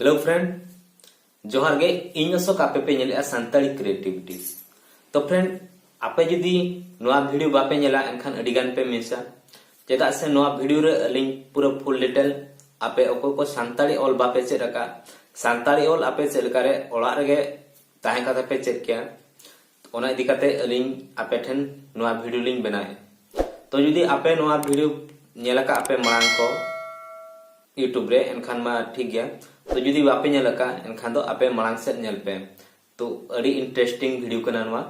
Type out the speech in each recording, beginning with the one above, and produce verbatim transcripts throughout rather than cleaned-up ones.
Hello friend, ᱡᱚᱦᱟᱨ ᱜᱮ᱾ ᱤᱧ ᱚᱥᱳᱠ, ᱟᱯᱮ ᱯᱮ ᱧᱮᱞᱮᱜᱼᱟ ᱥᱟᱱᱛᱟᱲᱤ ᱠᱨᱤᱭᱮᱴᱤᱵᱷᱤᱴᱤ᱾ ᱛᱚ friend, ᱟᱯᱮ ᱡᱩᱫᱤ ᱱᱚᱣᱟ ᱵᱷᱤᱰᱤᱭᱳ ᱵᱟᱯᱮ ᱧᱮᱞᱟ, ᱮᱱᱠᱷᱟᱱ ᱟᱹᱰᱤ ᱜᱟᱱ ᱯᱮ ᱢᱤᱥᱟ᱾ ᱪᱮᱫᱟᱜ ᱥᱮ ᱱᱚᱣᱟ ᱵᱷᱤᱰᱤᱭᱳ ᱨᱮ ᱟᱹᱞᱤᱧ ᱯᱩᱨᱟᱹ ᱯᱷᱩᱞ ᱰᱤᱴᱮᱞ, ᱟᱯᱮ ᱚᱠᱚᱭ ᱠᱚ ᱥᱟᱱᱛᱟᱲᱤ ᱚᱞ ᱵᱟᱯᱮ ᱪᱮᱫ ᱟᱠᱟᱫ, ᱥᱟᱱᱛᱟᱲᱤ ᱚᱞ ᱟᱯᱮ ᱪᱮᱫ ᱞᱮᱠᱟᱨᱮ ᱚᱲᱟᱜ ᱨᱮᱜᱮ ᱛᱟᱦᱮᱸ ᱠᱟᱛᱮ ᱯᱮ ᱪᱮᱫ ᱠᱮᱭᱟ, ᱚᱱᱟ ᱤᱫᱤ ᱠᱟᱛᱮ ᱟᱹᱞᱤᱧ ᱟᱯᱮ ᱴᱷᱮᱱ ᱱᱚᱣᱟ ᱵᱷᱤᱰᱤᱭᱳ ᱞᱤᱧ ᱵᱮᱱᱟᱣᱮᱫᱼᱟ᱾ ᱛᱚ ᱡᱩᱫᱤ ᱟᱯᱮ ᱱᱚᱣᱟ ᱵᱷᱤᱰᱤᱭᱳ ᱧᱮᱞ ᱟᱠᱟᱫ ᱯᱮ ᱢᱟᱲᱟᱝ ᱠᱚ YouTube ᱨᱮ, ᱮᱱᱠᱷᱟᱱ ᱢᱟ ᱴᱷᱤᱠ ᱜᱮᱭᱟ᱾ ᱛᱚ ᱡᱩᱫᱤ ᱵᱟᱯᱮ ᱧᱮᱞ ᱟᱠᱟᱫ, ᱮᱱᱠᱷᱟᱱ ᱫᱚ ᱟᱯᱮ ᱢᱟᱲᱟᱝ ᱥᱮᱫ ᱧᱮᱞ ᱯᱮ᱾ ᱛᱚ ᱟᱹᱰᱤ ᱤᱱᱴᱟᱨᱮᱥᱴᱤᱝ ᱵᱷᱤᱰᱤᱭᱳ ᱠᱟᱱᱟ ᱱᱚᱣᱟ᱾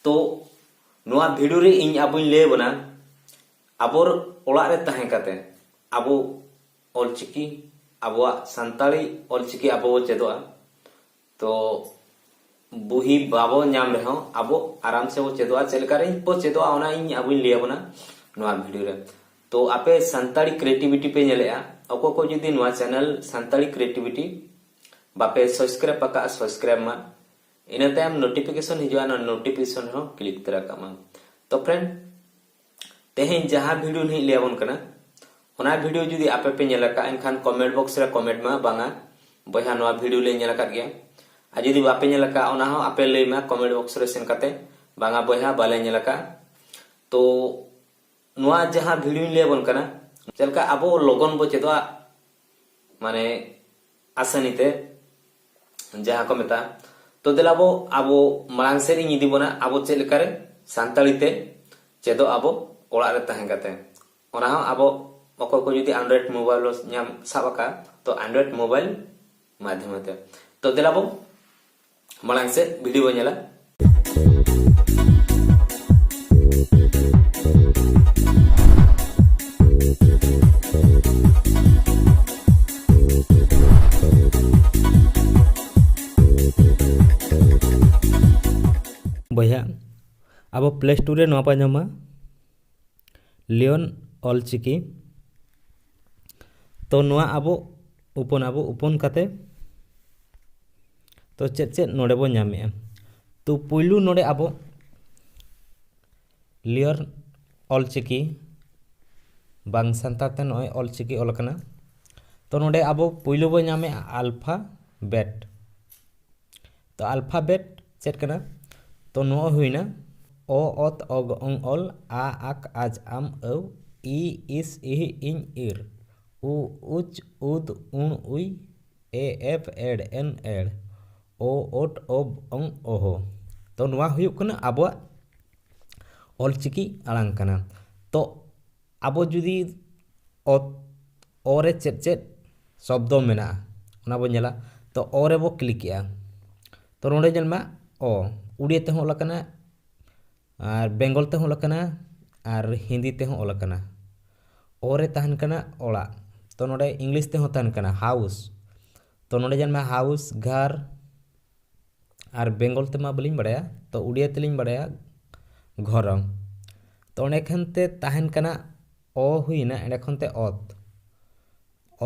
ᱛᱚ ᱱᱚᱣᱟ ᱵᱷᱤᱰᱤᱭᱳ ᱨᱮ ᱤᱧ ᱟᱵᱚᱧ ᱞᱟᱹᱭ ᱟᱵᱚᱱᱟ ᱟᱵᱚ ᱚᱲᱟᱜ ᱨᱮ ᱛᱟᱦᱮᱸ ᱠᱟᱛᱮ ᱟᱵᱚ ᱚᱞᱪᱤᱠᱤ, ᱟᱵᱚᱣᱟᱜ ᱥᱟᱱᱛᱟᱲᱤ ᱚᱞᱪᱤᱠᱤ ᱟᱵᱚ ᱵᱚ ᱪᱮᱫᱚᱜᱼᱟ᱾ ᱛᱚ ᱵᱩᱦᱤ ᱵᱟᱵᱚ ᱧᱟᱢ ᱨᱮᱦᱚᱸ ᱟᱵᱚ ᱟᱨᱟᱢ ᱥᱮ ᱵᱚ ᱪᱮᱫᱚᱜᱼᱟ᱾ ᱪᱮᱫ ᱞᱮᱠᱟ ᱨᱮ ᱵᱚ ᱪᱮᱫᱚᱜᱼᱟ, ᱚᱱᱟ ᱤᱧ ᱟᱵᱚᱧ ᱞᱟᱹᱭ ᱟᱵᱚᱱᱟ ᱱᱚᱣᱟ ᱵᱷᱤᱰᱤᱭᱳ ᱨᱮ᱾ ᱛᱚ ᱟᱯᱮ ᱥᱟᱱᱛᱟᱲᱤ ᱠᱨᱤᱭᱮᱴᱤᱵᱷᱤᱴᱤ ᱯᱮ ᱧᱮᱞᱮᱜᱼᱟ, ᱚᱠᱚᱭ ᱠᱚ ᱡᱩᱫᱤ ᱱᱚᱣᱟ ᱪᱮᱱᱮᱞ ᱥᱟᱱᱛᱟᱲᱤ ᱠᱨᱤᱭᱮᱴᱤᱵᱷᱤᱴᱤ ᱵᱟᱯᱮ ᱥᱟᱵᱥᱠᱨᱟᱭᱤᱵ ᱟᱠᱟᱫᱼᱟ, ᱥᱟᱵᱥᱠᱨᱟᱭᱤᱵ ᱢᱟ᱾ ᱤᱱᱟᱹ ᱛᱟᱭᱚᱢ ᱱᱳᱴᱤᱯᱷᱤᱠᱮᱥᱚᱱ ᱦᱤᱡᱩᱜᱼᱟ, ᱚᱱᱟ ᱱᱳᱴᱤᱯᱷᱤᱠᱮᱥᱚᱱ ᱦᱚᱸ ᱠᱞᱤᱠ ᱛᱚᱨᱟ ᱠᱟᱜ ᱢᱟ᱾ ᱛᱚ ᱯᱷᱨᱮᱱᱰ, ᱛᱮᱦᱮᱧ ᱡᱟᱦᱟᱸ ᱵᱷᱤᱰᱤᱭᱳ ᱱᱟᱦᱟᱜ ᱞᱟᱹᱭ ᱟᱵᱚᱱ ᱠᱟᱱᱟ, ᱚᱱᱟ ᱵᱷᱤᱰᱤᱭᱳ ᱡᱩᱫᱤ ᱟᱯᱮ ᱯᱮ ᱧᱮᱞ ᱟᱠᱟᱫ, ᱮᱱᱠᱷᱟᱱ ᱠᱚᱢᱮᱱᱴ ᱵᱚᱠᱥ ᱨᱮ ᱠᱚᱢᱮᱱᱴ ᱢᱟ, "ᱵᱟᱝᱟ ᱵᱚᱭᱦᱟ, ᱱᱚᱣᱟ ᱵᱷᱤᱰᱤᱭᱳ ᱞᱮ ᱧᱮᱞ ᱟᱠᱟᱫ ᱜᱮᱭᱟ᱾" ᱟᱨ ᱡᱩᱫᱤ ᱵᱟᱯᱮ ᱧᱮᱞ ᱟᱠᱟᱫ, ᱚᱱᱟ ᱦᱚᱸ ᱟᱯᱮ ᱞᱟᱹᱭ ᱢᱟ ᱠᱚᱢᱮᱱᱴ ᱵᱚᱠᱥ ᱨᱮ ᱥᱮᱱ ᱠᱟᱛᱮ, "ᱵᱟᱝᱟ ᱵᱚᱭᱦᱟ, ᱵᱟᱞᱮ ᱧᱮᱞ ᱟᱠᱟᱫ᱾" ᱛᱚ ᱱᱚᱣᱟ ᱡᱟᱦᱟᱸ ᱵᱷᱤᱰᱤᱭᱳᱧ ᱞᱟᱹᱭ ᱟᱵᱚᱱ ᱠᱟᱱᱟ, ᱪᱮᱫ ᱞᱮᱠᱟ ᱟᱵᱚ ᱞᱚᱜᱚᱱ ᱵᱚ ᱪᱮᱫᱚᱜᱼᱟ, ᱢᱟᱱᱮ ᱟᱥᱟᱱᱤ ᱛᱮ, ᱡᱟᱦᱟᱸ ᱠᱚ ᱢᱮᱛᱟᱜᱼᱟ᱾ ᱛᱚ ᱫᱮᱞᱟ ᱵᱚ, ᱟᱵᱚ ᱢᱟᱲᱟᱝ ᱥᱮᱫ ᱤᱧ ᱤᱫᱤ ᱵᱚᱱᱟ, ᱟᱵᱚ ᱪᱮᱫ ᱞᱮᱠᱟᱨᱮ ᱥᱟᱱᱛᱟᱲᱤ ᱛᱮ ᱪᱮᱫᱚᱜ ᱟᱵᱚ ᱚᱲᱟᱜ ᱨᱮ ᱛᱟᱦᱮᱸ ᱠᱟᱛᱮ᱾ ᱚᱱᱟ ᱦᱚᱸ ᱟᱵᱚ ᱚᱠᱚᱭ ᱠᱚ ᱡᱩᱫᱤ Android mobile ᱧᱟᱢ ᱥᱟᱵ ᱟᱠᱟᱫ, ᱛᱚ Android mobile ᱢᱟᱫᱷᱭᱚᱢ ᱛᱮ᱾ ᱛᱚ ᱫᱮᱞᱟ ᱵᱚ ᱢᱟᱲᱟᱝ ᱥᱮᱫ ᱵᱷᱤᱰᱤᱭᱳ ᱵᱚ ᱧᱮᱞᱟ᱾ ᱵᱚᱭᱦᱟ, ᱟᱵᱚ ᱯᱞᱮ ᱥᱴᱳᱨ ᱨᱮ ᱱᱚᱣᱟ ᱵᱚ ᱧᱟᱢᱟ, ᱞᱤᱭᱚᱱ ᱚᱞᱪᱤᱠᱤ᱾ ᱛᱚ ᱱᱚᱣᱟ ᱟᱵᱚ ᱳᱯᱮᱱ ᱟᱵᱚ, ᱳᱯᱮᱱ ᱠᱟᱛᱮ ᱛᱚ ᱪᱮᱫ ᱪᱮᱫ ᱱᱚᱰᱮ ᱵᱚ ᱧᱟᱢᱮᱜᱼᱟ? ᱛᱚ ᱯᱩᱭᱞᱩ ᱱᱚᱰᱮ ᱟᱵᱚ ᱞᱤᱭᱚᱱ ᱚᱞᱪᱤᱠᱤ, ᱵᱟᱝ ᱥᱟᱱᱛᱟᱲ ᱛᱮ ᱱᱚᱜᱼᱚᱭ ᱚᱞᱪᱤᱠᱤ ᱚᱞ ᱟᱠᱟᱱᱟ᱾ ᱛᱚ ᱱᱚᱰᱮ ᱟᱵᱚ ᱯᱩᱭᱞᱩ ᱵᱚ ᱧᱟᱢᱮᱜᱼᱟ alphabet᱾ ᱛᱚ alphabet ᱪᱮᱫ ᱠᱟᱱᱟ? ᱛᱚ ᱱᱚᱣᱟ ᱦᱩᱭᱱᱟ ᱚ, ᱚᱛ, ᱚᱜ, ᱚᱝ, ᱚᱞ, ᱟ, ᱟᱠ, ᱟᱡ, ᱟᱢ, ᱟᱹᱣ, ᱤ, ᱤᱥ, ᱤᱦ, ᱤᱧ, ᱤᱨ, ᱩ, ᱩᱪ, ᱩᱫ, ᱩᱬ, ᱩᱭ, ᱮ, ᱮᱯ, ᱮᱲ, ᱮᱱ, ᱮᱲ, ᱳ, ᱳᱴ, ᱳᱵ, ᱚᱝ, ᱳᱦᱳ᱾ ᱛᱚ ᱱᱚᱣᱟ ᱦᱩᱭᱩᱜ ᱠᱟᱱᱟ ᱟᱵᱚᱣᱟᱜ ᱚᱞᱪᱤᱠᱤ ᱟᱲᱟᱝ ᱠᱟᱱᱟ᱾ ᱛᱚ ᱟᱵᱚ ᱡᱩᱫᱤ ᱚᱛ, ᱚ ᱨᱮ ᱪᱮᱫ ᱪᱮᱫ ᱥᱚᱵᱫᱚ ᱢᱮᱱᱟᱜᱼᱟ, ᱚᱱᱟ ᱵᱚᱱ ᱧᱮᱞᱟ᱾ ᱛᱚ ᱚ ᱨᱮᱵᱚ ᱠᱞᱤᱠᱮᱜᱼᱟ᱾ ᱛᱚ ᱱᱚᱰᱮ ᱧᱮᱞ ᱢᱟ, ᱚ ᱩᱲᱤᱭᱟ ᱛᱮᱦᱚᱸ ᱚᱞ ᱟᱠᱟᱱᱟ, ᱟᱨ ᱵᱮᱝᱜᱚᱞ ᱛᱮᱦᱚᱸ ᱚᱞ ᱟᱠᱟᱱᱟ, ᱟᱨ ᱦᱤᱱᱫᱤ ᱛᱮᱦᱚᱸ ᱚᱞ ᱟᱠᱟᱱᱟ᱾ ᱚ ᱨᱮ ᱛᱟᱦᱮᱱ ᱠᱟᱱᱟ ᱚᱲᱟᱜ, ᱛᱚ ᱱᱚᱰᱮ ᱤᱝᱞᱤᱥ ᱛᱮᱦᱚᱸ ᱛᱟᱦᱮᱱ ᱠᱟᱱᱟ house᱾ ᱛᱚ ᱱᱚᱰᱮ ᱧᱮᱞ ᱢᱮ house, ᱜᱷᱟᱨ, ᱟᱨ ᱵᱮᱝᱜᱚᱞ ᱛᱮᱢᱟ ᱵᱟᱹᱞᱤᱧ ᱵᱟᱲᱟᱭᱟ, ᱛᱚ ᱩᱲᱤᱭᱟ ᱛᱮᱞᱤᱧ ᱵᱟᱲᱟᱭᱟ ᱜᱷᱚᱨᱚ᱾ ᱛᱚ ᱚᱸᱰᱮ ᱠᱷᱚᱱ ᱛᱮ ᱛᱟᱦᱮᱱ ᱠᱟᱱᱟ ᱚ ᱦᱩᱭᱱᱟ, ᱮᱸᱰᱮ ᱠᱷᱚᱱ ᱛᱮ ᱚᱛ,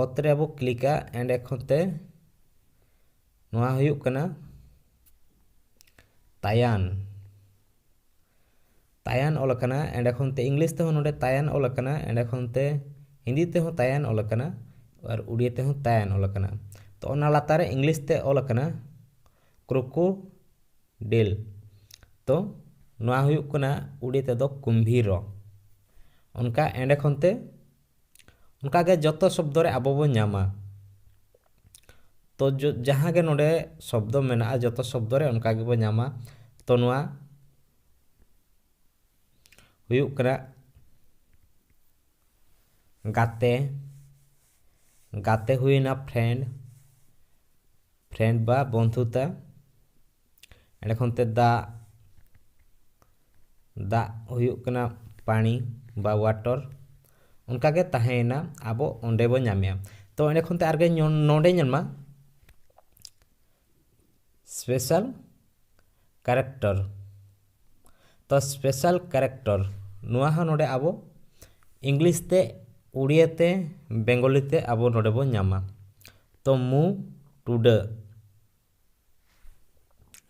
ᱚᱛ ᱨᱮ ᱟᱵᱚ ᱠᱞᱤᱠᱟ, ᱮᱸᱰᱮ ᱠᱷᱚᱱ ᱛᱮ ᱱᱚᱣᱟ ᱦᱩᱭᱩᱜ ᱠᱟᱱᱟ ᱛᱟᱭᱟᱱ᱾ ᱛᱟᱭᱟᱱ ᱚᱞ ᱟᱠᱟᱱᱟ, ᱮᱸᱰᱮ ᱠᱷᱚᱱ ᱛᱮ ᱤᱝᱞᱤᱥ ᱛᱮᱦᱚᱸ ᱱᱚᱰᱮ ᱛᱟᱭᱟᱱ ᱚᱞ ᱟᱠᱟᱱᱟ, ᱮᱸᱰᱮ ᱠᱷᱚᱱ ᱛᱮ ᱦᱤᱱᱫᱤ ᱛᱮᱦᱚᱸ ᱛᱟᱭᱟᱱ ᱚᱞ ᱟᱠᱟᱱᱟ, ᱟᱨ ᱩᱲᱤᱭᱟ ᱛᱮᱦᱚᱸ ᱛᱟᱭᱟᱱ ᱚᱞ ᱟᱠᱟᱱᱟ᱾ ᱛᱚ ᱚᱱᱟ ᱞᱟᱛᱟᱨ ᱨᱮ ᱤᱝᱞᱤᱥ ᱛᱮ ᱚᱞ ᱟᱠᱟᱱᱟ crocodile᱾ ᱛᱚ ᱱᱚᱣᱟ ᱦᱩᱭᱩᱜ ᱠᱟᱱᱟ ᱩᱲᱤᱭᱟ ᱛᱮᱫᱚ ᱠᱩᱢᱵᱷᱤᱨᱚ᱾ ᱚᱱᱠᱟ ᱮᱸᱰᱮ ᱠᱷᱚᱱ ᱛᱮ ᱚᱱᱠᱟ ᱜᱮ ᱡᱚᱛᱚ ᱥᱚᱵᱫᱚ ᱨᱮ ᱟᱵᱚ ᱵᱚᱱ ᱧᱟᱢᱟ᱾ ᱛᱚ ᱡᱚ-, ᱡᱟᱦᱟᱸ ᱜᱮ ᱱᱚᱰᱮ ᱥᱚᱵᱫᱚ ᱢᱮᱱᱟᱜᱼᱟ, ᱡᱚᱛᱚ ᱥᱚᱵᱫᱚ ᱨᱮ ᱚᱱᱠᱟ ᱜᱮᱵᱚᱱ ᱧᱟᱢᱟ᱾ ᱛᱚ ᱱᱚᱣᱟ ᱦᱩᱭᱩᱜ ᱠᱟᱱᱟ ᱜᱟᱛᱮ, ᱜᱟᱛᱮ ᱦᱩᱭᱱᱟ friend, friend ᱵᱟ ᱵᱚᱱᱫᱷᱩᱛᱟ᱾ ᱮᱸᱰᱮ ᱠᱷᱚᱱ ᱛᱮ ᱫᱟᱜ, ᱫᱟᱜ ᱦᱩᱭᱩᱜ ᱠᱟᱱᱟ ᱯᱟᱱᱤ ᱵᱟ water᱾ ᱚᱱᱠᱟ ᱜᱮ ᱛᱟᱦᱮᱸᱭᱮᱱᱟ, ᱟᱵᱚ ᱚᱸᱰᱮ ᱵᱚ ᱧᱟᱢᱮᱜᱼᱟ᱾ ᱛᱚ ᱮᱸᱰᱮ ᱠᱷᱚᱱ ᱛᱮ ᱟᱨᱜᱮ ᱧᱚ-, ᱱᱚᱰᱮ ᱧᱮᱞ ᱢᱟ special character᱾ ᱛᱚ special character ᱱᱚᱣᱟ ᱦᱚᱸ ᱱᱚᱰᱮ ᱟᱵᱚ ᱤᱝᱞᱤᱥ ᱛᱮ, ᱩᱲᱤᱭᱟ ᱛᱮ, ᱵᱮᱝᱜᱚᱞᱤ ᱛᱮ ᱟᱵᱚ ᱱᱚᱰᱮ ᱵᱚ ᱧᱟᱢᱟ᱾ ᱛᱚ ᱢᱩ ᱴᱩᱰᱟᱹᱜ,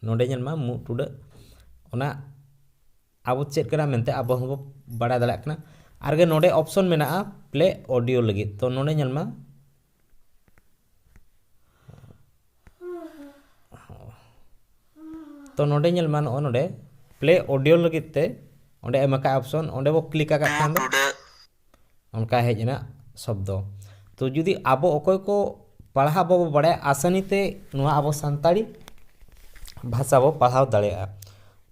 ᱱᱚᱰᱮ ᱧᱮᱞ ᱢᱟ ᱢᱩ ᱴᱩᱰᱟᱹᱜ, ᱚᱱᱟ ᱟᱵᱚ ᱪᱮᱫ ᱠᱟᱱᱟ ᱢᱮᱱᱛᱮ ᱟᱵᱚ ᱦᱚᱸᱵᱚ ᱵᱟᱲᱟᱭ ᱫᱟᱲᱮᱭᱟᱜ ᱠᱟᱱᱟ᱾ ᱟᱨ ᱜᱮ ᱱᱚᱰᱮ option ᱢᱮᱱᱟᱜᱼᱟ play audio ᱞᱟᱹᱜᱤᱫ, ᱛᱚ ᱱᱚᱰᱮ ᱧᱮᱞ ᱢᱟ ᱛᱚ ᱱᱚᱰᱮ ᱧᱮᱞ ᱢᱟ, ᱱᱚᱜᱼᱚ ᱱᱚᱰᱮ ᱯᱞᱮ ᱚᱰᱤᱭᱳ ᱞᱟᱹᱜᱤᱫ ᱛᱮ ᱚᱸᱰᱮ ᱮᱢ ᱟᱠᱟᱫ ᱚᱯᱥᱚᱱ, ᱚᱸᱰᱮ ᱵᱚ ᱠᱞᱤᱠ ᱟᱠᱟᱫ ᱠᱷᱟᱱ ᱫᱚ ᱚᱱᱠᱟ ᱦᱮᱡ ᱮᱱᱟ ᱥᱚᱵᱫᱚ᱾ ᱛᱚ ᱡᱩᱫᱤ ᱟᱵᱚ ᱚᱠᱚᱭ ᱠᱚ ᱯᱟᱲᱦᱟᱣ ᱵᱟᱵᱚ ᱵᱟᱲᱟᱭᱟ, ᱟᱥᱟᱱᱤ ᱛᱮ ᱱᱚᱣᱟ ᱟᱵᱚ ᱥᱟᱱᱛᱟᱲᱤ ᱵᱷᱟᱥᱟ ᱵᱚ ᱯᱟᱲᱦᱟᱣ ᱫᱟᱲᱮᱭᱟᱜᱼᱟ᱾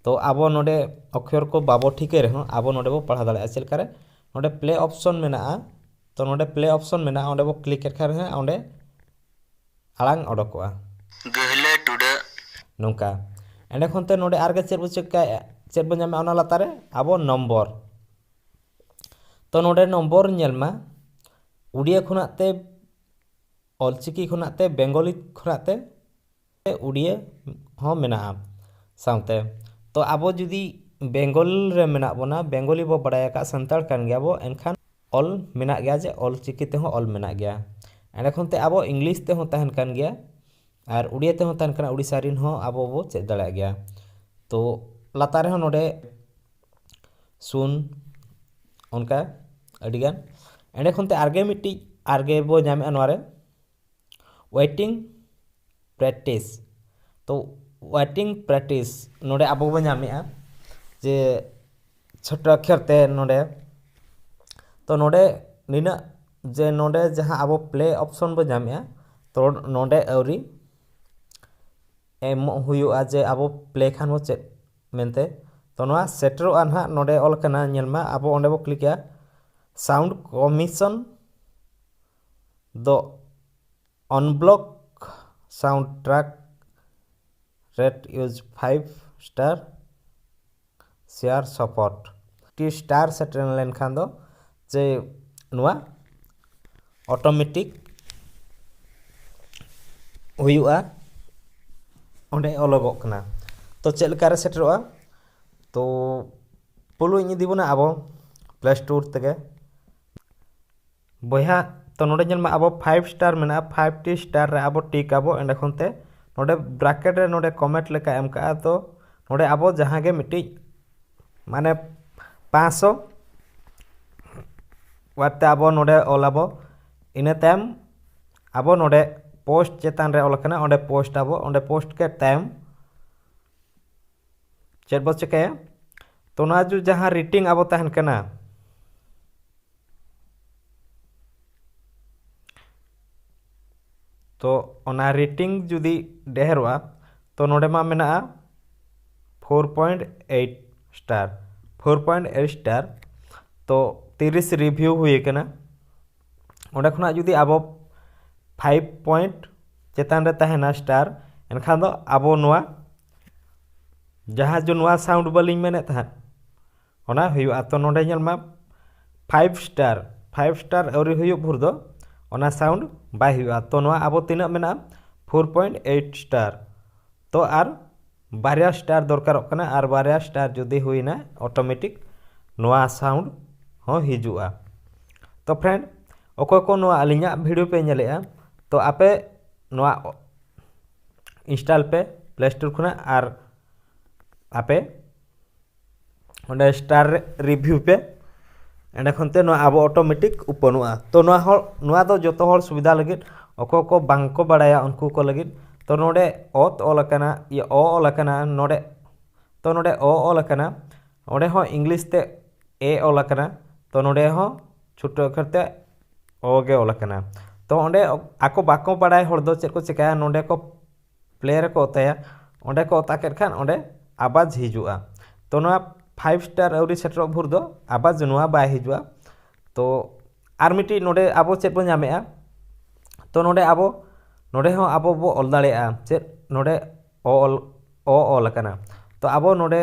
ᱛᱚ ᱟᱵᱚ ᱱᱚᱰᱮ ᱚᱠᱷᱚᱨ ᱠᱚ ᱵᱟᱵᱚ ᱴᱷᱤᱠᱟᱹᱭ ᱨᱮᱦᱚᱸ, ᱟᱵᱚ ᱱᱚᱰᱮ ᱵᱚ ᱯᱟᱲᱦᱟᱣ ᱫᱟᱲᱮᱭᱟᱜᱼᱟ᱾ ᱪᱮᱫ ᱞᱮᱠᱟᱨᱮ? ᱱᱚᱰᱮ ᱯᱞᱮ ᱚᱯᱥᱚᱱ ᱢᱮᱱᱟᱜᱼᱟ᱾ ᱛᱚ ᱱᱚᱰᱮ ᱯᱞᱮ ᱚᱯᱥᱚᱱ ᱢᱮᱱᱟᱜᱼᱟ, ᱚᱸᱰᱮ ᱵᱚ ᱠᱞᱤᱠ ᱮᱫ ᱠᱷᱟᱱ ᱦᱟᱸᱜ ᱚᱸᱰᱮ ᱟᱲᱟᱝ ᱚᱰᱚᱠᱚᱜᱼᱟ᱾ ᱜᱟᱹᱦᱞᱟᱹ ᱴᱩᱰᱟᱹᱜ᱾ ᱱᱚᱝᱠᱟ᱾ ᱮᱸᱰᱮ ᱠᱷᱚᱱ ᱛᱮ ᱱᱚᱰᱮ ᱟᱨᱜᱮ ᱪᱮᱫ ᱵᱚ ᱪᱤᱠᱟᱹᱭᱟ, ᱪᱮᱫ ᱵᱚ ᱧᱟᱢᱟ ᱚᱱᱟ ᱞᱟᱛᱟᱨ ᱨᱮ? ᱟᱵᱚ ᱱᱚᱢᱵᱚᱨ᱾ ᱛᱚ ᱱᱚᱰᱮ ᱱᱚᱢᱵᱚᱨ ᱧᱮᱞ ᱢᱟ, ᱩᱲᱤᱭᱟ ᱠᱷᱚᱱᱟᱜ ᱛᱮ ᱚᱞᱪᱤᱠᱤ ᱠᱷᱚᱱᱟᱜ ᱛᱮ ᱵᱮᱝᱜᱚᱞᱤ ᱠᱷᱚᱱᱟᱜ ᱛᱮ ᱩᱲᱤᱭᱟ ᱦᱚᱸ ᱢᱮᱱᱟᱜᱼᱟ ᱥᱟᱶᱛᱮ᱾ ᱛᱚ ᱟᱵᱚ ᱡᱩᱫᱤ ᱵᱮᱝᱜᱚᱞ ᱨᱮ ᱢᱮᱱᱟᱜ ᱵᱚᱱᱟ, ᱵᱮᱝᱜᱚᱞᱤ ᱵᱚ ᱵᱟᱲᱟᱭ ᱟᱠᱟᱫ, ᱥᱟᱱᱛᱟᱲ ᱠᱟᱱ ᱜᱮᱭᱟ ᱵᱚ, ᱮᱱᱠᱷᱟᱱ ᱚᱞ ᱢᱮᱱᱟᱜ ᱜᱮᱭᱟ, ᱡᱮ ᱚᱞ ᱪᱤᱠᱤ ᱛᱮᱦᱚᱸ ᱚᱞ ᱢᱮᱱᱟᱜ ᱜᱮᱭᱟ᱾ ᱮᱸᱰᱮ ᱠᱷᱚᱱ ᱛᱮ ᱟᱵᱚ ᱤᱝᱞᱤᱥ ᱛᱮᱦᱚᱸ ᱛᱟᱦᱮᱱ ᱠᱟᱱ ᱜᱮᱭᱟ ᱟᱨ ᱩᱲᱤᱭᱟ ᱛᱮᱦᱚᱸ ᱛᱟᱦᱮᱱ ᱠᱟᱱᱟ, ᱩᱲᱤᱥᱥᱟ ᱨᱮᱱ ᱦᱚᱸ ᱟᱵᱚ ᱵᱚ ᱪᱮᱫ ᱫᱟᱲᱮᱭᱟᱜ ᱜᱮᱭᱟ᱾ ᱛᱚ ᱞᱟᱛᱟᱨ ᱨᱮᱦᱚᱸ ᱱᱚᱰᱮ ᱥᱩᱱ, ᱚᱱᱠᱟ ᱟᱹᱰᱤᱜᱟᱱ᱾ ᱮᱸᱰᱮ ᱠᱷᱚᱱ ᱛᱮ ᱟᱨᱜᱮ ᱢᱤᱫᱴᱤᱡ ᱟᱨᱜᱮ ᱵᱚ ᱧᱟᱢᱮᱜᱼᱟ ᱱᱚᱣᱟ ᱨᱮ, waiting practice᱾ ᱛᱚ waiting practice ᱱᱚᱰᱮ ᱟᱵᱚ ᱵᱚ ᱧᱟᱢᱮᱜᱼᱟ ᱡᱮ ᱪᱷᱳᱴᱳ ᱚᱠᱠᱷᱚᱨ ᱛᱮ ᱱᱚᱰᱮ᱾ ᱛᱚ ᱱᱚᱰᱮ ᱱᱤᱱᱟᱹᱜ ᱡᱮ ᱱᱚᱰᱮ ᱡᱟᱦᱟᱸ ᱟᱵᱚ ᱯᱞᱮ ᱚᱯᱥᱚᱱ ᱵᱚ ᱧᱟᱢᱮᱜᱼᱟ, ᱛᱚ ᱱᱚᱰᱮ ᱟᱹᱣᱨᱤ ᱮᱢᱚᱜ ᱦᱩᱭᱩᱜᱼᱟ ᱡᱮ ᱟᱵᱚ ᱯᱞᱮ ᱠᱷᱟᱱ ᱵᱚ ᱪᱮᱫ ᱢᱮᱱᱛᱮ᱾ ᱛᱚ ᱱᱚᱣᱟ ᱥᱮᱴᱮᱨᱚᱜᱼᱟ ᱱᱟᱦᱟᱜ, ᱱᱚᱰᱮ ᱚᱞ ᱠᱟᱱᱟ, ᱧᱮᱞ ᱢᱟ, ᱟᱵᱚ ᱚᱸᱰᱮ ᱵᱚ ᱠᱞᱤᱠᱟ, sound commission ᱫᱚ unblock sound track, rate use five star, share support᱾ T star ᱥᱮᱴᱮᱨ ᱞᱮᱱᱠᱷᱟᱱ ᱫᱚ ᱡᱮ ᱱᱚᱣᱟ ᱚᱴᱳᱢᱮᱴᱤᱠ ᱦᱩᱭᱩᱜᱼᱟ, ᱚᱸᱰᱮ ᱚᱞᱚᱜᱚᱜ ᱠᱟᱱᱟ᱾ ᱛᱚ ᱪᱮᱫ ᱞᱮᱠᱟᱨᱮ ᱥᱮᱴᱮᱨᱚᱜᱼᱟ? ᱛᱚ ᱯᱳᱭᱞᱳᱧ ᱤᱫᱤ ᱵᱚᱱᱟ ᱟᱵᱚ ᱯᱞᱮ ᱥᱴᱳᱨ ᱛᱮᱜᱮ᱾ ᱵᱚᱭᱦᱟ, ᱛᱚ ᱱᱚᱰᱮ ᱧᱮᱞ ᱢᱟ, ᱟᱵᱚ ᱯᱷᱟᱭᱤᱵᱷ ᱥᱴᱟᱨ ᱢᱮᱱᱟᱜᱼᱟ, ᱯᱷᱟᱭᱤᱵᱷ ᱴᱤ ᱥᱴᱟᱨ ᱨᱮ ᱟᱵᱚ ᱴᱤᱠ ᱟᱵᱚ᱾ ᱮᱸᱰᱮ ᱠᱷᱚᱱ ᱛᱮ ᱱᱚᱰᱮ ᱵᱨᱟᱠᱮᱴ ᱨᱮ ᱱᱚᱰᱮ ᱠᱚᱢᱮᱱᱴ ᱞᱮᱠᱟ ᱮᱢ ᱠᱟᱜᱼᱟ, ᱛᱚ ᱱᱚᱰᱮ ᱟᱵᱚ ᱡᱟᱦᱟᱸ ᱜᱮ ᱢᱤᱫᱴᱤᱡ, ᱢᱟᱱᱮ, ᱯᱟᱸᱪᱥᱚ ᱣᱟᱨᱰ ᱛᱮ ᱟᱵᱚ ᱱᱚᱰᱮ ᱚᱞ ᱟᱵᱚ᱾ ᱤᱱᱟᱹ ᱛᱟᱭᱚᱢ ᱟᱵᱚ ᱱᱚᱰᱮ ᱯᱳᱥᱴ ᱪᱮᱛᱟᱱ ᱨᱮ ᱚᱞ ᱟᱠᱟᱱᱟ, ᱚᱸᱰᱮ ᱯᱳᱥᱴ ᱟᱵᱚ᱾ ᱚᱸᱰᱮ ᱯᱳᱥᱴ ᱠᱮᱫ ᱛᱟᱭᱚᱢ ᱪᱮᱫ ᱵᱚ ᱪᱤᱠᱟᱹᱭᱟ? ᱛᱚ ᱱᱚᱣᱟ ᱡᱩ ᱡᱟᱦᱟᱸ ᱨᱮᱴᱤᱝ ᱟᱵᱚ ᱛᱟᱦᱮᱱ ᱠᱟᱱᱟ, ᱛᱚ ᱚᱱᱟ ᱨᱮᱴᱤᱝ ᱡᱩᱫᱤ ᱰᱷᱮᱨᱚᱜᱼᱟ, ᱛᱚ ᱱᱚᱰᱮ ᱢᱟ ᱢᱮᱱᱟᱜᱼᱟ four point eight star, four point eight star᱾ ᱛᱚ ᱛᱤᱨᱤᱥ ᱨᱤᱵᱷᱤᱭᱩ ᱦᱩᱭ ᱟᱠᱟᱱᱟ, ᱚᱸᱰᱮ ᱠᱷᱚᱱᱟᱜ ᱡᱩᱫᱤ ᱟᱵᱚ five point ᱪᱮᱛᱟᱱ ᱨᱮ ᱛᱟᱦᱮᱱᱟ ᱥᱴᱟᱨ, ᱮᱱᱠᱷᱟᱱ ᱫᱚ ᱟᱵᱚ ᱱᱚᱣᱟ ᱡᱟᱦᱟᱸ ᱡᱮ ᱱᱚᱣᱟ ᱥᱟᱣᱩᱱᱰ ᱵᱟᱹᱞᱤᱧ ᱢᱮᱱᱮᱫ ᱛᱟᱦᱮᱸᱫ, ᱚᱱᱟ ᱦᱩᱭᱩᱜᱼᱟ᱾ ᱛᱚ ᱱᱚᱰᱮ ᱧᱮᱞ ᱢᱟ, five star, five star ᱟᱹᱣᱨᱤ ᱦᱩᱭᱩᱜ ᱵᱷᱳᱨ ᱫᱚ ᱚᱱᱟ ᱥᱟᱣᱩᱱᱰ ᱵᱟᱭ ᱦᱩᱭᱩᱜᱼᱟ᱾ ᱛᱚ ᱱᱚᱣᱟ ᱟᱵᱚ ᱛᱤᱱᱟᱹᱜ ᱢᱮᱱᱟᱜᱼᱟ? Four point eight star᱾ ᱛᱚ ᱟᱨ ᱵᱟᱨᱭᱟ ᱥᱴᱟᱨ ᱫᱚᱨᱠᱟᱨᱚᱜ ᱠᱟᱱᱟ, ᱟᱨ ᱵᱟᱨᱭᱟ ᱥᱴᱟᱨ ᱡᱩᱫᱤ ᱦᱩᱭᱱᱟ, ᱚᱴᱳᱢᱮᱴᱤᱠ ᱱᱚᱣᱟ ᱥᱟᱣᱩᱱᱰ ᱦᱚᱸ ᱦᱤᱡᱩᱜᱼᱟ᱾ ᱛᱚ ᱯᱷᱨᱮᱱᱰ, ᱚᱠᱚᱭ ᱠᱚ ᱱᱚᱣᱟ ᱟᱹᱞᱤᱧᱟᱜ ᱵᱷᱤᱰᱤᱭᱳ ᱯᱮ ᱧᱮᱞᱮᱫᱼᱟ, ᱛᱚ ᱟᱯᱮ ᱱᱚᱣᱟ ᱤᱱᱥᱴᱚᱞ ᱯᱮ ᱯᱞᱮ ᱥᱴᱳᱨ ᱠᱷᱚᱱᱟᱜ, ᱟᱨ ᱟᱯᱮ ᱚᱸᱰᱮ ᱥᱴᱟᱨ ᱨᱮ ᱨᱤᱵᱷᱤᱭᱩ ᱯᱮ᱾ ᱮᱸᱰᱮ ᱠᱷᱚᱱ ᱛᱮ ᱱᱚᱣᱟ ᱟᱵᱚ ᱚᱴᱳᱢᱮᱴᱤᱠ ᱳᱯᱮᱱᱚᱜᱼᱟ᱾ ᱛᱚ ᱱᱚᱣᱟ ᱦᱚᱲ, ᱱᱚᱣᱟ ᱫᱚ ᱡᱚᱛᱚ ᱦᱚᱲ ᱥᱩᱵᱤᱫᱷᱟ ᱞᱟᱹᱜᱤᱫ᱾ ᱚᱠᱚᱭ ᱠᱚ ᱵᱟᱝ ᱠᱚ ᱵᱟᱲᱟᱭᱟ, ᱩᱱᱠᱩ ᱠᱚ ᱞᱟᱹᱜᱤᱫ᱾ ᱛᱚ ᱱᱚᱰᱮ ᱚᱛ ᱚᱞ ᱟᱠᱟᱱᱟ, ᱤᱭᱟᱹ ᱚ ᱚᱞ ᱟᱠᱟᱱᱟ ᱱᱚᱰᱮ᱾ ᱛᱚ ᱱᱚᱰᱮ ᱚ ᱚᱞ ᱟᱠᱟᱱᱟ, ᱚᱸᱰᱮ ᱦᱚᱸ ᱤᱝᱞᱤᱥ ᱛᱮ ᱮ ᱚᱞ ᱟᱠᱟᱱᱟ᱾ ᱛᱚ ᱱᱚᱰᱮ ᱦᱚᱸ ᱪᱷᱳᱴᱳ ᱚᱠᱠᱷᱚᱨ ᱛᱮ ᱚ ᱜᱮ ᱚᱞ ᱟᱠᱟᱱᱟ᱾ ᱛᱚ ᱚᱸᱰᱮ ᱟᱠᱚ ᱵᱟᱠᱚ ᱵᱟᱲᱟᱭ ᱦᱚᱲ ᱫᱚ ᱪᱮᱫ ᱠᱚ ᱪᱤᱠᱟᱹᱭᱟ, ᱱᱚᱰᱮ ᱠᱚ ᱯᱞᱮ ᱨᱮᱠᱚ ᱚᱛᱟᱭᱟ᱾ ᱚᱸᱰᱮ ᱠᱚ ᱚᱛᱟ ᱠᱮᱫ ᱠᱷᱟᱱ ᱚᱸᱰᱮ ᱟᱵᱟᱡᱽ ᱦᱤᱡᱩᱜᱼᱟ᱾ ᱛᱚ ᱱᱚᱣᱟ ᱯᱷᱟᱭᱤᱵᱷ ᱥᱴᱟᱨ ᱟᱹᱣᱨᱤ ᱥᱮᱴᱮᱨᱚᱜ ᱵᱷᱳᱨ ᱫᱚ ᱟᱵᱟᱡᱽ ᱱᱚᱣᱟ ᱵᱟᱭ ᱦᱤᱡᱩᱜᱼᱟ᱾ ᱛᱚ ᱟᱨ ᱢᱤᱫᱴᱤᱡ ᱱᱚᱰᱮ ᱟᱵᱚ ᱪᱮᱫ ᱵᱚᱱ ᱧᱟᱢᱮᱜᱼᱟ? ᱛᱚ ᱱᱚᱰᱮ ᱟᱵᱚ, ᱱᱚᱰᱮ ᱦᱚᱸ ᱟᱵᱚ ᱵᱚ ᱚᱞ ᱫᱟᱲᱮᱭᱟᱜᱼᱟ᱾ ᱪᱮᱫ ᱱᱚᱰᱮ ᱚ ᱚᱞ, ᱚ ᱚᱞ ᱟᱠᱟᱱᱟ᱾ ᱛᱚ ᱟᱵᱚ ᱱᱚᱰᱮ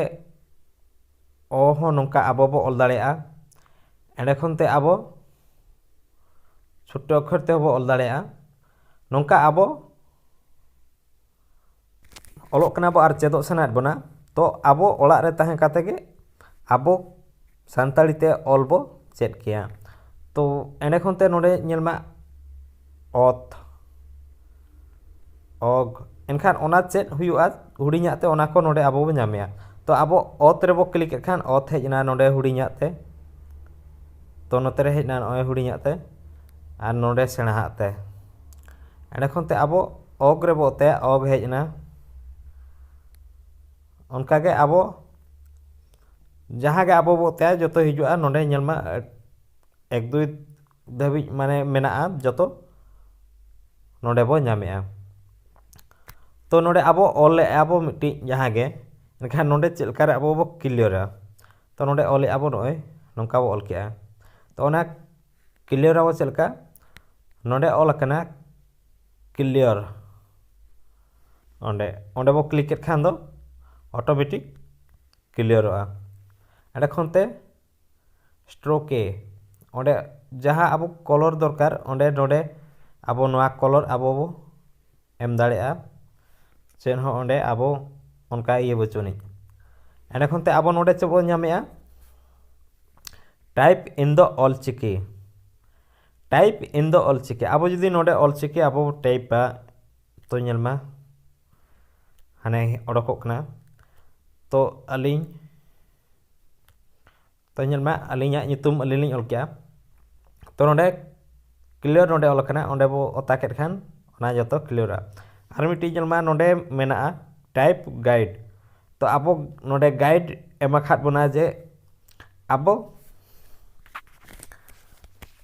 ᱚ ᱦᱚᱸ ᱱᱚᱝᱠᱟ ᱟᱵᱚ ᱵᱚ ᱚᱞ ᱫᱟᱲᱮᱭᱟᱜᱼᱟ᱾ ᱮᱸᱰᱮ ᱠᱷᱚᱱ ᱛᱮ ᱟᱵᱚ ᱪᱷᱳᱴᱳ ᱚᱠᱠᱷᱚᱨ ᱛᱮᱦᱚᱸ ᱵᱚ ᱚᱞ ᱫᱟᱲᱮᱭᱟᱜᱼᱟ᱾ ᱱᱚᱝᱠᱟ ᱟᱵᱚ ᱚᱞᱚᱜ ᱠᱟᱱᱟ ᱵᱚ ᱟᱨ ᱪᱮᱫᱚᱜ ᱥᱟᱱᱟᱭᱮᱫ ᱵᱚᱱᱟ, ᱛᱚ ᱟᱵᱚ ᱚᱲᱟᱜ ᱨᱮ ᱛᱟᱦᱮᱸ ᱠᱟᱛᱮ ᱜᱮ ᱟᱵᱚ ᱥᱟᱱᱛᱟᱲᱤ ᱛᱮ ᱚᱞ ᱵᱚ ᱪᱮᱫ ᱠᱮᱭᱟ᱾ ᱛᱚ ᱮᱸᱰᱮ ᱠᱷᱚᱱ ᱛᱮ ᱱᱚᱰᱮ ᱧᱮᱞ ᱢᱟ, ᱚᱛ, ᱚᱜᱽ, ᱮᱱᱠᱷᱟᱱ ᱚᱱᱟ ᱪᱮᱫ ᱦᱩᱭᱩᱜᱼᱟ ᱦᱩᱰᱤᱧᱟᱜ ᱛᱮ, ᱚᱱᱟ ᱠᱚ ᱱᱚᱰᱮ ᱟᱵᱚ ᱵᱚ ᱧᱟᱢᱮᱭᱟ᱾ ᱛᱚ ᱟᱵᱚ ᱚᱛ ᱨᱮᱵᱚ ᱠᱞᱤᱠ ᱮᱫ ᱠᱷᱟᱱ ᱚᱛ ᱦᱮᱡ ᱮᱱᱟ ᱱᱚᱰᱮ ᱦᱩᱰᱤᱧᱟᱜ ᱛᱮ, ᱛᱚ ᱱᱚᱛᱮ ᱨᱮ ᱦᱮᱡ ᱮᱱᱟ ᱱᱚᱜᱼᱚᱭ ᱦᱩᱰᱤᱧᱟᱜ ᱛᱮ, ᱟᱨ ᱱᱚᱰᱮ ᱥᱮᱬᱟᱦᱟᱜ ᱛᱮ᱾ ᱮᱸᱰᱮ ᱠᱷᱚᱱ ᱛᱮ ᱟᱵᱚ ᱚᱜᱽ ᱨᱮᱵᱚ ᱚᱛᱟᱭᱟ, ᱚᱜᱽ ᱦᱮᱡ ᱮᱱᱟ, ᱚᱱᱠᱟᱜᱮ ᱟᱵᱚ ᱡᱟᱦᱟᱸ ᱜᱮ ᱟᱵᱚ ᱵᱚ ᱚᱛᱟᱭᱟ, ᱡᱚᱛᱚ ᱦᱤᱡᱩᱜᱼᱟ ᱱᱚᱰᱮ᱾ ᱧᱮᱞ ᱢᱟ, ᱮᱠ ᱫᱩᱭ ᱫᱷᱟᱹᱵᱤᱡ ᱢᱟᱱᱮ ᱢᱮᱱᱟᱜᱼᱟ, ᱡᱚᱛᱚ ᱱᱚᱰᱮ ᱵᱚ ᱧᱟᱢᱮᱜᱼᱟ᱾ ᱛᱚ ᱱᱚᱰᱮ ᱟᱵᱚ ᱚᱞ ᱞᱮᱜᱼᱟ ᱵᱚ ᱢᱤᱫᱴᱤᱡ ᱡᱟᱦᱟᱸ ᱜᱮ, ᱮᱱᱠᱷᱟᱱ ᱱᱚᱰᱮ ᱪᱮᱫ ᱞᱮᱠᱟᱨᱮ ᱟᱵᱚ ᱵᱚ ᱠᱞᱤᱭᱟᱨᱟ? ᱛᱚ ᱱᱚᱰᱮ ᱚᱞᱮᱜᱼᱟ ᱵᱚ, ᱱᱚᱜᱼᱚᱭ ᱱᱚᱝᱠᱟ ᱵᱚ ᱚᱞ ᱠᱮᱜᱼᱟ᱾ ᱛᱚ ᱚᱱᱟ ᱠᱞᱤᱭᱟᱨ ᱟᱵᱚ ᱪᱮᱫ ᱞᱮᱠᱟ? ᱱᱚᱰᱮ ᱚᱞ ᱟᱠᱟᱱᱟ ᱠᱞᱤᱭᱟᱨ, ᱚᱸᱰᱮ ᱚᱸᱰᱮ ᱵᱚ ᱠᱞᱤᱠ ᱠᱮᱫ ᱠᱷᱟᱱ ᱫᱚ ᱚᱴᱳᱢᱮᱴᱤᱠ ᱠᱞᱤᱭᱟᱨᱚᱜᱼᱟ᱾ ᱚᱸᱰᱮ ᱠᱷᱚᱱ ᱛᱮ ᱥᱴᱨᱳᱠ ᱮ, ᱚᱸᱰᱮ ᱡᱟᱦᱟᱸ ᱟᱵᱚ ᱠᱚᱞᱚᱨ ᱫᱚᱨᱠᱟᱨ, ᱚᱸᱰᱮ ᱱᱚᱰᱮ ᱟᱵᱚ ᱱᱚᱣᱟ ᱠᱚᱞᱚᱨ ᱟᱵᱚ ᱵᱚ ᱮᱢ ᱫᱟᱲᱮᱭᱟᱜᱼᱟ᱾ ᱪᱮᱫ ᱦᱚᱸ ᱚᱸᱰᱮ ᱟᱵᱚ ᱚᱱᱠᱟ ᱤᱭᱟᱹ ᱵᱟᱹᱪᱩᱜ ᱟᱹᱱᱤᱡ᱾ ᱮᱸᱰᱮ ᱠᱷᱚᱱ ᱛᱮ ᱟᱵᱚ ᱱᱚᱰᱮ ᱪᱮᱫ ᱵᱚᱱ ᱧᱟᱢᱮᱜᱼᱟ? Type in the Ol Chiki. Type in the Ol Chiki. ᱟᱵᱚ ᱡᱩᱫᱤ ᱱᱚᱰᱮ ᱚᱞᱪᱤᱠᱤ ᱟᱵᱚ ᱵᱚ ᱴᱟᱭᱤᱯᱟ, ᱛᱚ ᱧᱮᱞ ᱢᱟ, ᱦᱟᱱᱮ ᱚᱰᱚᱠᱚᱜ ᱠᱟᱱᱟ᱾ ᱛᱚ ᱟᱹᱞᱤᱧ, ᱛᱚ ᱧᱮᱞ ᱢᱟ, ᱟᱹᱞᱤᱧᱟᱜ ᱧᱩᱛᱩᱢ ᱟᱹᱞᱤᱧ ᱞᱤᱧ ᱚᱞ ᱠᱮᱜᱼᱟ᱾ ᱛᱚ ᱱᱚᱰᱮ ᱠᱞᱤᱭᱟᱨ ᱱᱚᱰᱮ ᱚᱞ ᱟᱠᱟᱱᱟ, ᱚᱸᱰᱮ ᱵᱚ ᱚᱛᱟ ᱠᱮᱫ ᱠᱷᱟᱱ ᱚᱱᱟ ᱡᱚᱛᱚ ᱠᱞᱤᱭᱟᱨᱟ᱾ ᱟᱨ ᱢᱤᱫᱴᱤᱡ ᱧᱮᱞ ᱢᱟ, ᱱᱚᱰᱮ ᱢᱮᱱᱟᱜᱼᱟ ᱴᱟᱭᱤᱯ ᱜᱟᱭᱤᱰ᱾ ᱛᱚ ᱟᱵᱚ ᱱᱚᱰᱮ ᱜᱟᱭᱤᱰ ᱮᱢ ᱟᱠᱟᱫ ᱵᱚᱱᱟ ᱡᱮ ᱟᱵᱚ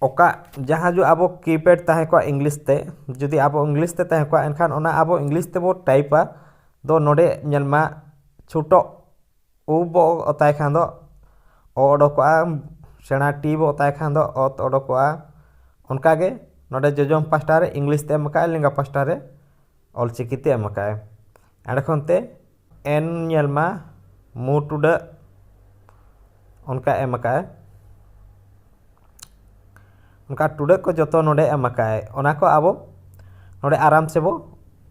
ᱚᱠᱟ, ᱡᱟᱦᱟᱸ ᱡᱚ ᱟᱵᱚ ᱠᱤᱯᱮᱰ ᱛᱟᱦᱮᱸ ᱠᱚᱜᱼᱟ ᱤᱝᱞᱤᱥ ᱛᱮ, ᱡᱩᱫᱤ ᱟᱵᱚ ᱤᱝᱞᱤᱥ ᱛᱮ ᱛᱟᱦᱮᱸ ᱠᱚᱜᱼᱟ, ᱮᱱᱠᱷᱟᱱ ᱚᱱᱟ ᱟᱵᱚ ᱤᱝᱞᱤᱥ ᱛᱮᱵᱚ ᱴᱟᱭᱤᱯᱟ᱾ ᱫᱚ ᱱᱚᱰᱮ ᱧᱮᱞ ᱢᱟ, ᱪᱷᱳᱴᱳ ᱩ ᱵᱚ ᱚᱛᱟᱭ ᱠᱷᱟᱱ ᱫᱚ ᱚ ᱚᱰᱚᱠᱚᱜᱼᱟ, ᱥᱮᱬᱟ ᱴᱤ ᱵᱚ ᱚᱛᱟᱭ ᱠᱷᱟᱱ ᱫᱚ ᱚᱛ ᱚᱰᱚᱠᱚᱜᱼᱟ᱾ ᱚᱱᱠᱟᱜᱮ ᱱᱚᱰᱮ ᱡᱚᱡᱚᱢ ᱯᱟᱥᱴᱟ ᱨᱮ ᱤᱝᱞᱤᱥ ᱛᱮ ᱮᱢ ᱟᱠᱟᱫᱼᱟᱭ, ᱞᱮᱸᱜᱟ ᱯᱟᱥᱴᱟ ᱨᱮ ᱚᱞᱪᱤᱠᱤ ᱛᱮ ᱮᱢ ᱟᱠᱟᱫᱼᱟᱭ᱾ ᱮᱸᱰᱮ ᱠᱷᱚᱱ ᱛᱮ ᱮᱱ ᱧᱮᱞ ᱢᱟ, ᱢᱩ ᱴᱩᱰᱟᱹᱜ, ᱚᱱᱠᱟ ᱮᱢ ᱟᱠᱟᱫᱼᱟᱭ᱾ ᱚᱱᱠᱟ ᱴᱩᱰᱟᱹᱜ ᱠᱚ ᱡᱚᱛᱚ ᱱᱚᱰᱮ ᱮᱢ ᱟᱠᱟᱫᱼᱟᱭ, ᱚᱱᱟ ᱠᱚ ᱟᱵᱚ ᱱᱚᱰᱮ ᱟᱨᱟᱢ ᱥᱮ ᱵᱚ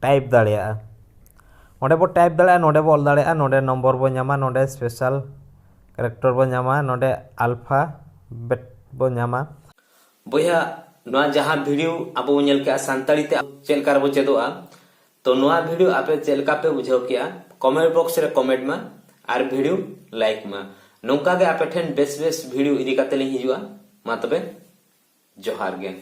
ᱴᱟᱭᱤᱯ ᱫᱟᱲᱮᱭᱟᱜᱼᱟ᱾ ᱚᱸᱰᱮ ᱵᱚ ᱴᱟᱭᱤᱯ ᱫᱟᱲᱮᱭᱟᱜᱼᱟ, ᱱᱚᱰᱮ ᱵᱚ ᱚᱞ ᱫᱟᱲᱮᱭᱟᱜᱼᱟ, ᱱᱚᱰᱮ ᱱᱚᱢᱵᱚᱨ ᱵᱚ ᱧᱟᱢᱟ, ᱱᱚᱰᱮ ᱥᱯᱮᱥᱟᱞ ᱠᱮᱨᱮᱠᱴᱟᱨ ᱵᱚ ᱧᱟᱢᱟ, ᱱᱚᱰᱮ ᱟᱞᱯᱷᱟᱵᱮᱴ ᱵᱚ ᱧᱟᱢᱟ᱾ ᱵᱚᱭᱦᱟ, ᱱᱚᱣᱟ ᱡᱟᱦᱟᱸ ᱵᱷᱤᱰᱤᱭᱳ ᱟᱵᱚ ᱵᱚ ᱧᱮᱞ ᱠᱮᱜᱼᱟ, ᱥᱟᱱᱛᱟᱲᱤ ᱛᱮ ᱪᱮᱫ ᱞᱮᱠᱟ ᱨᱮᱵᱚ ᱪᱮᱫᱚᱜᱼᱟ, ᱛᱚ ᱱᱚᱣᱟ ᱵᱷᱤᱰᱤᱭᱳ ᱟᱯᱮ ᱪᱮᱫ ᱞᱮᱠᱟ ᱯᱮ ᱵᱩᱡᱷᱟᱹᱣ ᱠᱮᱜᱼᱟ, ᱠᱚᱢᱮᱱᱴ ᱵᱚᱠᱥ ᱨᱮ ᱠᱚᱢᱮᱱᱴ ᱢᱟ ᱟᱨ ᱵᱷᱤᱰᱤᱭᱳ ᱞᱟᱭᱤᱠ ᱢᱟ᱾ ᱱᱚᱝᱠᱟ ᱜᱮ ᱟᱯᱮ ᱴᱷᱮᱱ ᱵᱮᱥ ᱵᱮᱥ ᱵᱷᱤᱰᱤᱭᱳ ᱤᱫᱤ ᱠᱟᱛᱮ ᱞᱤᱧ ᱦᱤᱡᱩᱜᱼᱟ᱾ ᱢᱟ ᱛᱚᱵᱮ, ᱡᱚᱦᱟᱨ ᱜᱮ᱾